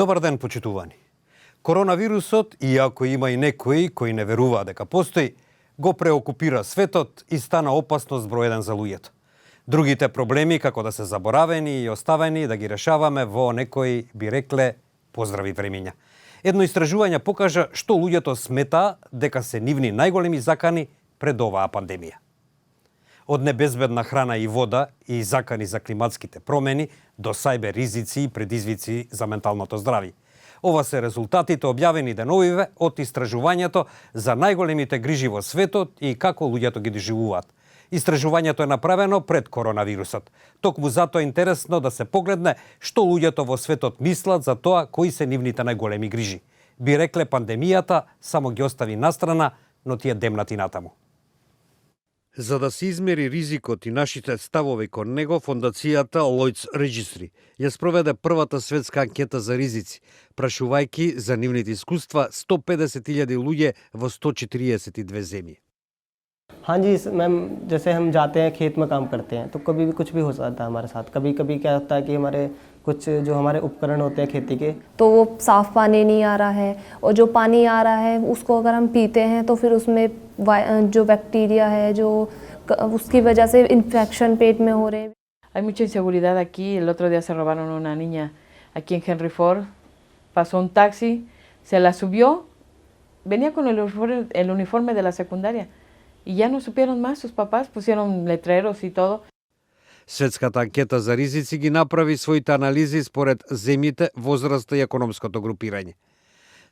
Добар ден, почитувани. Коронавирусот, иако има и некои кои не веруваат дека постои, го преокупира светот и стана опасност број еден за луѓето. Другите проблеми, како да се заборавени и оставени, да ги решаваме во некои, би рекле, поздрави времиња. Едно истражување покажа што луѓето смета дека се нивни најголеми закани пред оваа пандемија. Од небезбедна храна и вода и закани за климатските промени до сајбер ризици и предизвици за менталното здравје. Ова се резултатите објавени деновиве од истражувањето за најголемите грижи во светот и како луѓето ги доживуваат. Истражувањето е направено пред коронавирусот. Токму затоа е интересно да се погледне што луѓето во светот мислат за тоа кои се нивните најголеми грижи. Би рекле пандемијата само ги остави настрана, но тие демнати натаму. За да се измери ризикот и нашите ставови кон него, фондацијата Lloyd's Registry ја спроведе првата светска анкета за ризици, прашувајќи за нивните искуства 150.000 луѓе во 142 земји. हाँ जी मैम, जैसे हम जाते हैं खेत में काम करते हैं तो कभी भी कुछ भी हो सकता है हमारे साथ। कभी कभी क्या होता है कि हमारे कुछ जो हमारे उपकरण होते हैं खेती के, तो वो साफ पानी नहीं आ रहा है, और जो पानी आ रहा है उसको अगर हम पीते हैं तो फिर उसमें जो बैक्टीरिया है जो उसकी वजह से इन्फेक्शन पेट में हो रहे हैं. Hay mucha inseguridad aquí. El otro día se robaron una niña aquí en Henry Ford. Pasó un taxi, se la subió, venía con el uniforme de la secundaria. Y ya no supieron más, sus papás pusieron letreros y todo. Светската анкета за ризици ги направи своите анализи според земјите, возраста и економското групирање.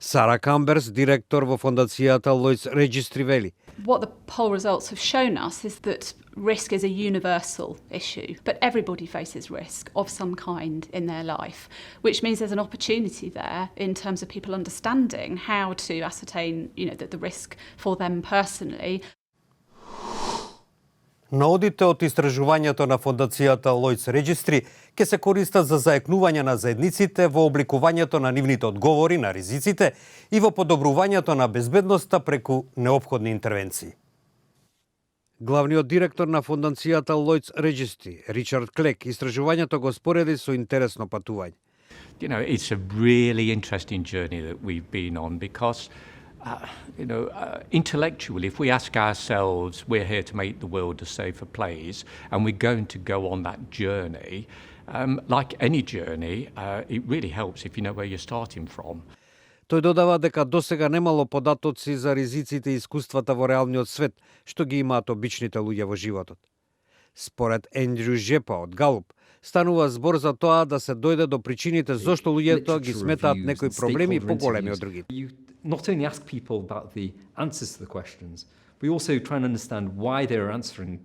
Сара Камберс, директор во фондацијата Lloyd's Registry, вели: What the poll results have shown us is that risk is a universal issue, but everybody faces risk of some kind in their life, which means there's an opportunity there in terms of people understanding how to ascertain, the risk for them personally. Наодите од истражувањето на фондацијата Lloyd's Registry ќе се користат за заекнување на заедниците во обликувањето на нивните одговори на ризиците и во подобрувањето на безбедноста преку неопходни интервенции. Главниот директор на фондацијата Lloyd's Registry, Ричард Клек, истражувањето го спореди со интересно патување. It's a really interesting journey that we've been on because intellectually, if we ask ourselves, we're here to make the world a safer place, and we're going to go on that journey, like any journey, it really helps if you know where you're starting from. Тој додава дека досега немало податоци за ризиците и искуствата во реалниот свет, што ги имаат обичните луѓе во животот. Според Ендрю Жепа од Галуп, станува збор за тоа да се дојде до причините зошто луѓето ги сметаат некои проблеми поголеми од другите. Not only ask people about the answers to the questions, we also try and understand why they are answering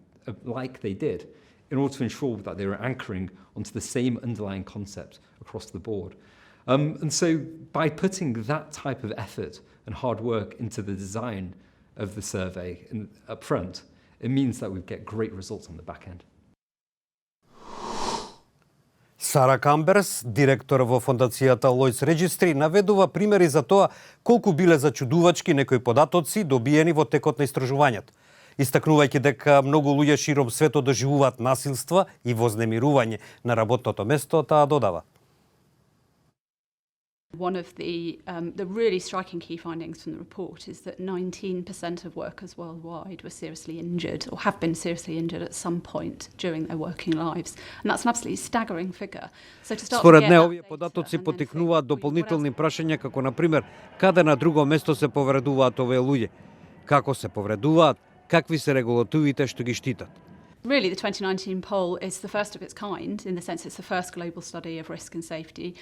like they did in order to ensure that they were anchoring onto the same underlying concept across the board. And so by putting that type of effort and hard work into the design of the survey up front, it means that we get great results on the back end. Сара Камберс, директор во фондацијата Lloyd's Registry, наведува примери за тоа колку биле зачудувачки некои податоци добиени во текот на истражувањето. Истакнувајќи дека многу луѓе широм светот доживуваат насилства и вознемирување на работното место, таа додава: One of the really striking key findings from the report is that 19% of workers worldwide were seriously injured or have been seriously injured at some point during their working lives. And that's an absolutely staggering figure. So to start Според неа, овие податоци потикнуваат дополнителни прашања како на пример каде на друго место се повредуваат овие луѓе, како се повредуваат, какви се регулативите што ги штитат. Really, the 2019 poll is the first of its kind in the sense it's the first global study of risk and safety.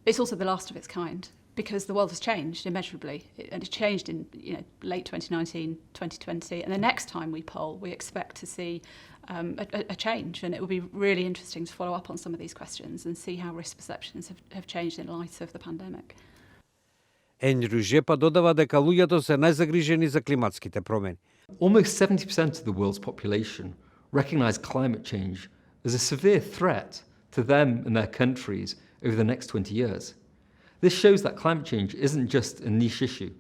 It's also the last of its kind because the world has changed immeasurably, and it changed in late 2019, 2020, and the next time we poll, we expect to see a change, and it will be really interesting to follow up on some of these questions and see how risk perceptions have changed in light of the pandemic. Ендрю Жепа додава дека луѓето се најзагрижени за климатските промени. Almost 70% of the world's population recognize climate change as a severe threat to them and their countries over the next 20 years. This shows that climate change isn't just a niche issue,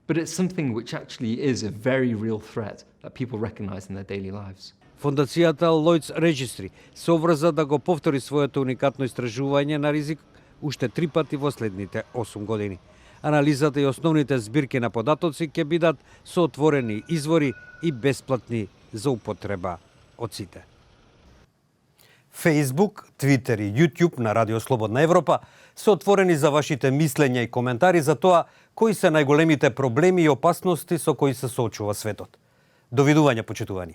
but it's something which actually is a very real threat that people recognize in their daily lives. Фондацијата Lloyd's Registry се обврза да го повтори своето уникатно истражување на ризик уште 3 пати во следните 8 години. Анализата и основните збирки на податоци ќе бидат со отворени извори и бесплатни за употреба од сите. Facebook, Twitter и YouTube на Радио Слободна Европа се отворени за вашите мислења и коментари за тоа кои се најголемите проблеми и опасности со кои се соочува светот. Довидување, почитувани.